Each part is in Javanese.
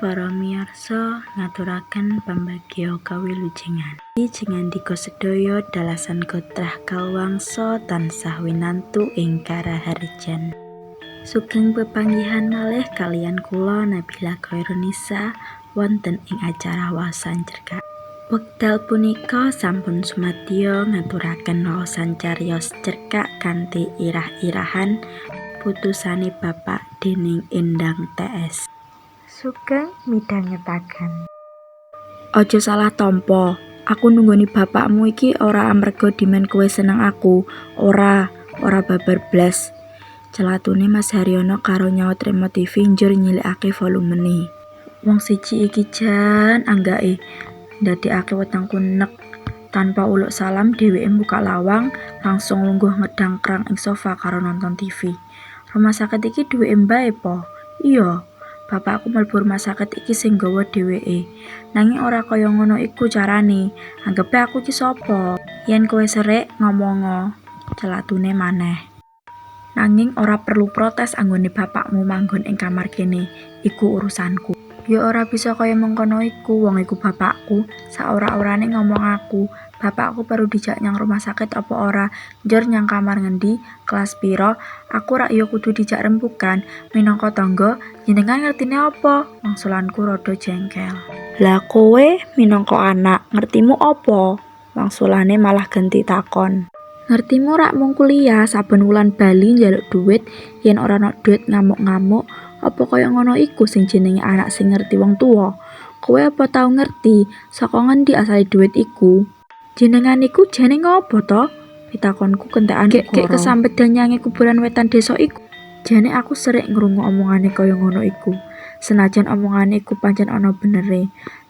Para miyarsa ngaturaken pambagya kawilujengan. Jengandika sedaya dalasan gotrah kalwangsa tansah winantu ing karaharjan. Sugeng pepanggihan malih kaliyan kula Nabila Khoirunisa wonten ing acara waosan cerkak. Wekdal punika sampun sumadya ngaturaken waosan cariyos cerkak kanthi irah-irahan Putusane Bapak dening Endang TS. Sugeng midhangetaken. Aja salah tampa, aku nunggoni bapakmu iki ora amarga dimen kowe seneng aku, ora, ora babar blas. Celatune Mas Haryono karo nyaut remote TV njur nyilikake volumene. Wong siji iki jan anggake ndadekake wetengku nek. Tanpa uluk salam dheweke mbuka lawang, langsung lungguh ngedangkrang ing sofa karo nonton TV. Rumah sakit iki duweke mbae po? Iya, bapakku mlebu rumah sakit iki sing nggawa dheweke. Nanging ora kaya ngono iku carane. Anggepe aku iki sapa? Yen kowe serik, ngomongo. Celatune maneh. Nanging ora perlu protes anggone bapakmu manggon ing kamar kene, iku urusanku. Ya ora bisa kaya mengkono iku, wong iku bapakku. Saora-orane ngomong aku, bapakku perlu dijak nyang rumah sakit apa ora, njur nyang kamar ngendi, kelas pira, aku rak ya kudu dijak rembukan. Minangka tangga, jenengan ngertine apa? Wangsulanku rada jengkel. Lah kowe minangka anak, ngertimu apa? Wangsulane malah genti takon. Ngertimu rak mung kuliah saben wulan bali njaluk duit, yen ora ana duit ngamuk-ngamuk, apa kaya ngono iku sing jenenge anak sing ngerti wong tuwa? Kowe apa tau ngerti saka ngendi asale duit iku? Jenengan iku jane ngopo to? Pitakonku kentekan gek kesambet danyange kuburan wetan desa iku. Jane aku serik ngrungu omongane kaya ngono iku. Senajan omongane iku pancen ana benere.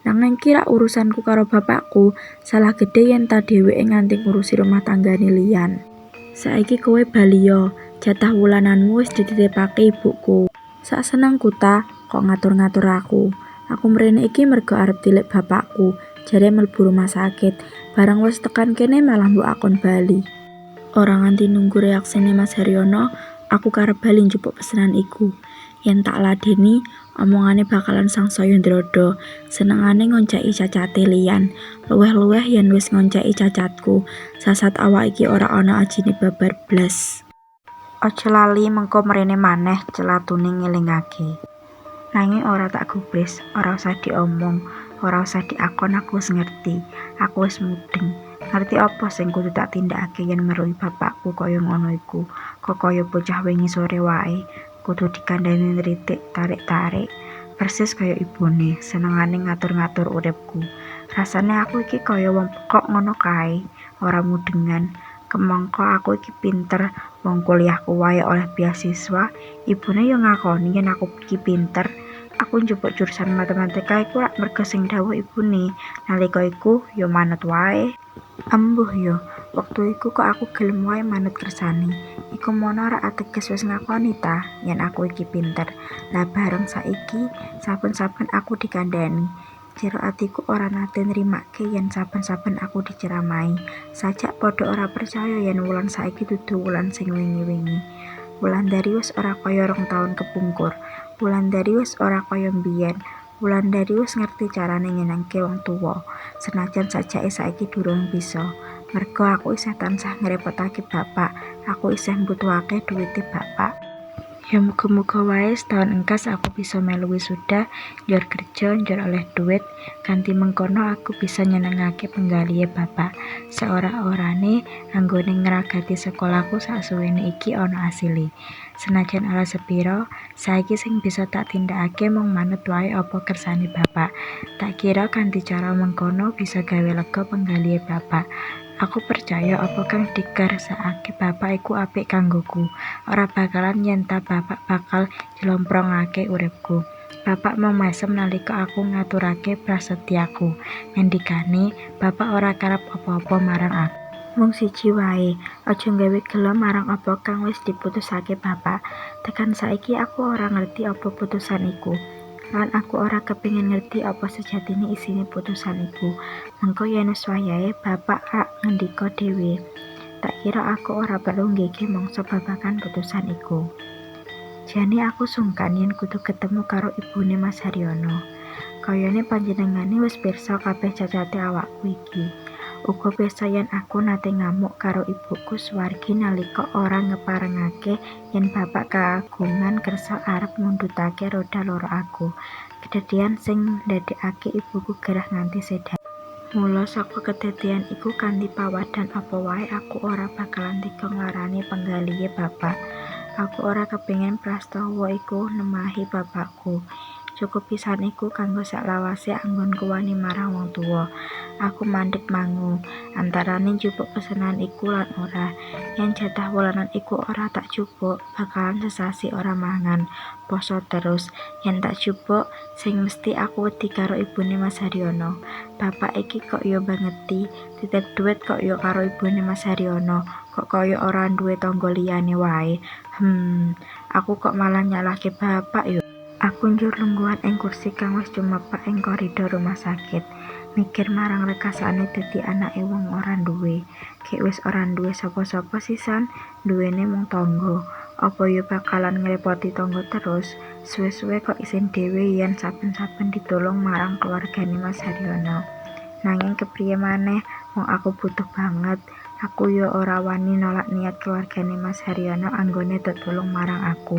Nanging ki rak urusanku karo bapakku, salah gedhe yen ta dheweke nganti ngurusi rumah tanggane liyan. Saiki kowe baliya, jatah wulananmu wis dititipake ibuku. Sak senengku ta, kok ngatur-ngatur aku. Aku mrene iki merga arep tilik bapakku, jare mlebu rumah sakit. Bareng wis tekan kene malah mbok akon bali. Ora nganti nunggu reaksine Mas Haryono, aku karep bali njupuk pesenan iku. Yen tak ladeni, omongane bakalan sangsaya ndrodo. Senengane ngonceki cacate liyan, luwih-luwih yen wis ngonceki cacatku. Sasat awak iki ora ana ajine babar blas. Aja lali mengko mrene maneh, celatune ngelingake. Nanging ora tak gubris, ora usah diomong, ora usah diakon aku wis ngerti, aku wis mudeng. Ngerti apa sing kudu tak tindakake yen meruhi bapakku kaya ngono iku, kok kaya bocah wingi sore wae, kudu dikandhani nritik tarik-tarik. Persis kaya ibune, senengane ngatur-ngatur uripku. Rasane aku iki kaya wong pekok ngono kae, ora mudengan. Kemangka aku iki pinter, wong kuliahku wae oleh beasiswa, ibune ya ngakoni yen aku iki pinter. Aku njupuk jurusan matematika iku rak merga sing dhawuh ibune, nalika iku ya manut wae. Embuh yo, wektu iku kok aku gelem wae manut kersane. Iku mono rak ateges wis ngakoni ta yen aku iki pinter. Lah bareng saiki, saben-saben aku dikandhani. Jero atiku ora nate nrimake yen saben-saben aku diceramahi. Sajak padha ora percaya yen wulan saiki dudu wulan sing wingi-wingi. Wulandari wis ora kaya 2 taun kepungkur. Wulandari wis ora kaya mbiyen. Wulandari wis ngerti carane nyenengke wong tuwa, senajan sajake saiki durung bisa. Merga aku isih tansah ngrepotake bapak, aku isih mbutuhake duwite bapak. Ya muga-muga wae setaun engkas aku bisa melu wisuda, njur kerja, njur oleh duit, kanthi mengkono aku bisa nyenengake penggalihe bapak. Saora-orane anggone ngragati sekolahku saksuwene iki ana asile. Senajan ora sepira, saiki sing bisa tak tindakake mung manut wae apa kersane bapak. Tak kira kanthi cara mengkono bisa gawe lega penggalihe bapak. Aku percaya apa kang dikersakake bapak iku apik kanggoku. Ora bakalan yen ta bapak bakal njlomprongake uripku. Bapak mung mesem nalika aku ngaturake prasetyaku. Ngendikane, bapak ora karep apa-apa marang aku. Mung siji wae, aja gawe gela marang apa kang wis diputusake bapak. Tekan saiki aku ora ngerti apa putusan iku. Lan aku ora kepingin ngerti apa sejatine isine putusan iku. Mengko yen wis wayahe bapak rak ngendika dhewe. Tak kira aku ora perlu nggege mangsa babagan putusan iku. Jane aku sungkan yen kudu ketemu karo ibune Mas Haryono. Kayane panjenengane wis pirsa kabeh cacate awakku iki. Uga pirsa yen aku nate ngamuk karo ibuku suwargi nalika ora ngeparengake yen bapak kagungan kersa arep mundhutake roda loro aku. Kedadean sing ndadekake ibuku gerah nganti sedan. Mula saka kedadean iku kanthi pawadhan apa wae aku ora bakalan tega nglarani panggalihe bapak. Aku ora kepingin prastawa iku nemahi bapakku. Cukup pisan iku kanggo saklawase anggonku wani marang wong tuwa. Aku mandheg mangu, antarane njupuk pesenan iku lan ora. Yen jatah wulanan iku ora tak jupuk, bakalan sesasi ora mangan, poso terus. Yen tak jupuk, sing mesti aku wedi karo ibune Mas Haryono. Bapak iki kok yo mbangeti, titip dhuwit kok yo karo ibune Mas Haryono, kok kaya ora duwe tangga liyane wae. Aku kok malah nyalahke bapak yo. Aku njur lungguhan ing kursi kang wis cumepak ing koridor rumah sakit, mikir marang rekasane dadi anake wong ora duwe. Gek wis ora duwe sapa-sapa sisan, duwene mung tangga. Apa yo bakalan ngrepoti tangga terus? Suwe-suwe kok isin dhewe yen saben-saben ditulung marang keluargane Mas Haryono. Nanging kepriye maneh, wong aku butuh banget. Aku yo ora wani nolak niat keluargane Mas Haryono anggone tetulung marang aku.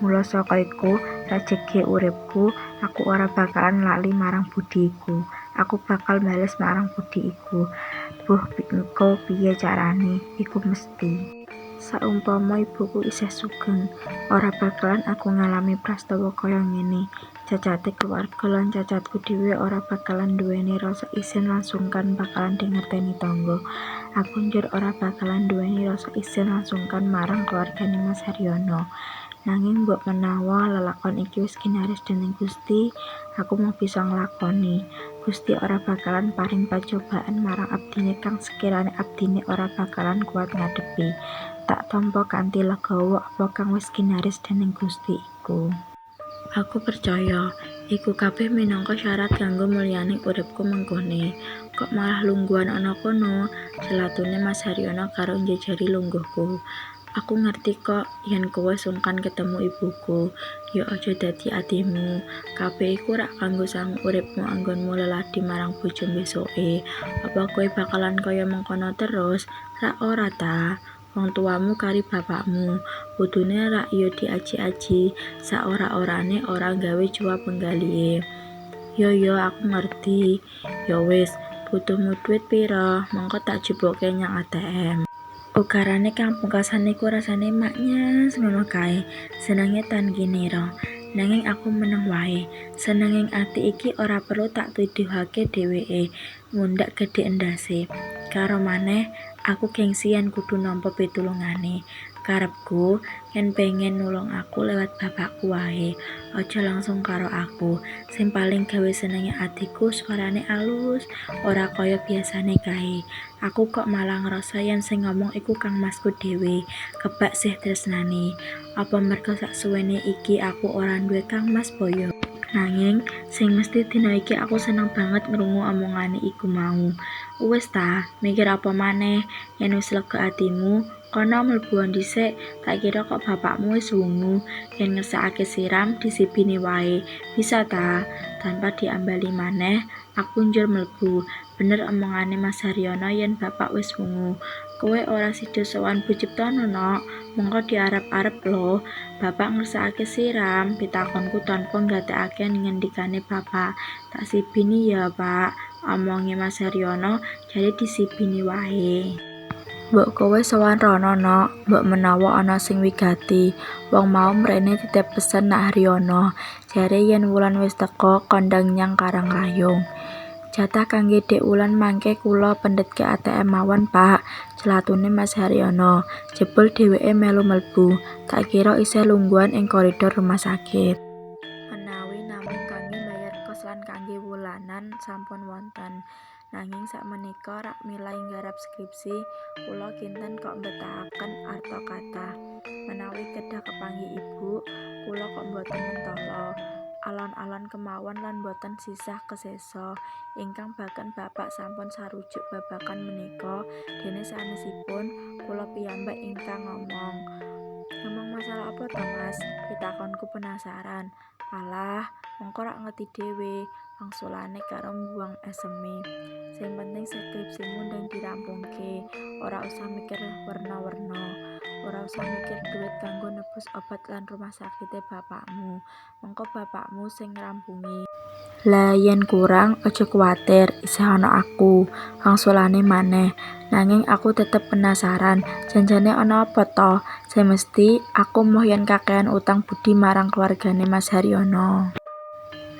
Mula saka iku, sajege uripku, aku ora bakalan lali marang budi iku. Aku bakal bales marang budi iku. Mbuh engko piye carane, iku mesti. Saumpama ibuku isih sugeng, ora bakalan aku ngalami prastawa kaya ngene. Cacate keluarga lan cacatku dhewe ora bakalan nduweni rasa isin lan sungkan bakalan dingerteni tangga. Aku njur ora bakalan nduweni rasa isin lan sungkan marang keluargane Mas Haryono. Nanging mbok menawa lelakon iki wis ginaris dening Gusti, aku mung bisa nglakoni. Gusti ora bakalan paring pacobaan marang abdine kang sekirane abdine ora bakalan kuat ngadepi. Tak tampa kanthi legawa apa kang wis ginaris dening Gusti iku. Aku percaya, iku kabeh minangka syarat kanggo mulyaning uripku mengkone. Kok malah lungguhan ana kono? Celatune Mas Haryono karo njejeri lungguhku. Aku ngerti kok yen kowe sungkan ketemu ibuku. Ya aja dadi atimu. Kabeh iku rak kanggo sangu uripmu anggonmu leladi marang bojo besoke. Apa kowe bakalan kaya mengkono terus? Rak ora ta? Wong tuamu kari bapakmu. Kudune rak ya diaji-aji, saora-orane ora gawe cuap penggalihe. Yo yo aku ngerti. Ya wis, butuhmu dhuwit pira? Mengko tak jupuke nyang ATM. Ukarane kang pungkasan iku rasane maknyes ngono kae. Senenge tan kinira. Nanging aku meneng wae. Senenging ati iki ora perlu tak tuduhake dheweke. Mundhak gedhe endase. Karo maneh, aku gengsi yen kudu nampa pitulungane. Karepku, yen pengen nulung aku lewat bapakku wae, aja langsung karo aku. Sing paling gawe senenge atiku suarane alus, ora kaya biasane kae. Aku kok malah ngrasa yen sing ngomong iku kangmasku dhewe, kebak sih tresnane. Apa merga saksuwene iki aku ora duwe kangmas boyo? Nanging, sing mesti dina iki aku seneng banget ngrungu omongane iku mau. Wis ta, mikir apa maneh? Yen wis lega atimu, kono mlebu dhisik. Tak kira kok bapakmu wis wungu. Yen ngersakake siram, disibini wae. Bisa ta? Tanpa diambali maneh, aku njur mlebu. Bener omongane Mas Haryono yen bapak wis wungu. Kowe ora sida sowan Bu Ciptono, Nok? Mengko diarep-arep lho. Bapak ngersakake siram, pitakonku tanpa nggatekake ngendikane bapak. Tak sibini ya, Pak. Omonge Mas Haryono jare disibini wae. Mbok kowe sowan rono, Nok. Mbok menawa ana sing wigati. Wong mau mrene titip pesen nak Haryono. Jare yen wulan wis teka kondhang nyang Karangrayung. Jatah kangge Dek Wulan mangke kula pendhetke ATM mawon, Pak. Celatune Mas Haryono. Jebul dheweke melu mlebu. Tak kira isih lungguhan ing koridor rumah sakit. Menawi namung kangge mbayar kos lan kangge wulanan sampun wonten. Nanging sakmenika rak milai nggarap skripsi, kula kinten kok mbetahaken arta kathah. Menawi kedah kepanggih ibu, kula kok mboten mentala. Alon-alon kemawon lan boten sisah kesesa. Ingkang baken bapak sampun sarujuk babagan menika, dene sanesipun kula piyambak ingkang ngomong. Ngomong masalah apa to, Mas? Pitakonku penasaran. Alah, mengko rak ngerti dhewe wangsulane karo mbuwang eseme. Sing penting skripsimu ndang dirampungke, ora usah mikir werna-werna. Ora usah mikir duit kanggo nebus obat lan rumah sakite bapakmu. Mengko bapakmu sing ngrampungi. Lah yen kurang, aja kuwatir, isih ana aku, wangsulane maneh. Nanging aku tetep penasaran, janjane ana apa to? Sing mesthi, aku moh yen kakehan utang budi marang keluargane Mas Haryono.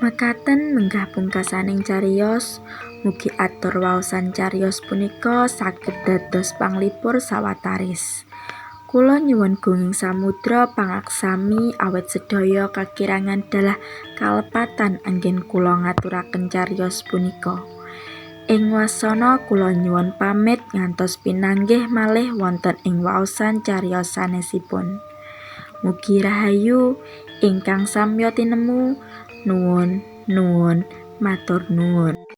Mekaten menggah pungkasaning cariyos, mugi atur waosan cariyos punika saged dados panglipur sawataris. Kula nyuwun gunging samudra pangaksami awit sedaya kakirangan dalah kalepatan anggen kula ngaturaken cariyos punika. Ing wasana kula nyuwun pamit ngantos pinanggih malih wonten ing waosan cariyos sanesipun. Mugi rahayu ingkang samya tinemu. Nuwun, nuwun, matur nuwun.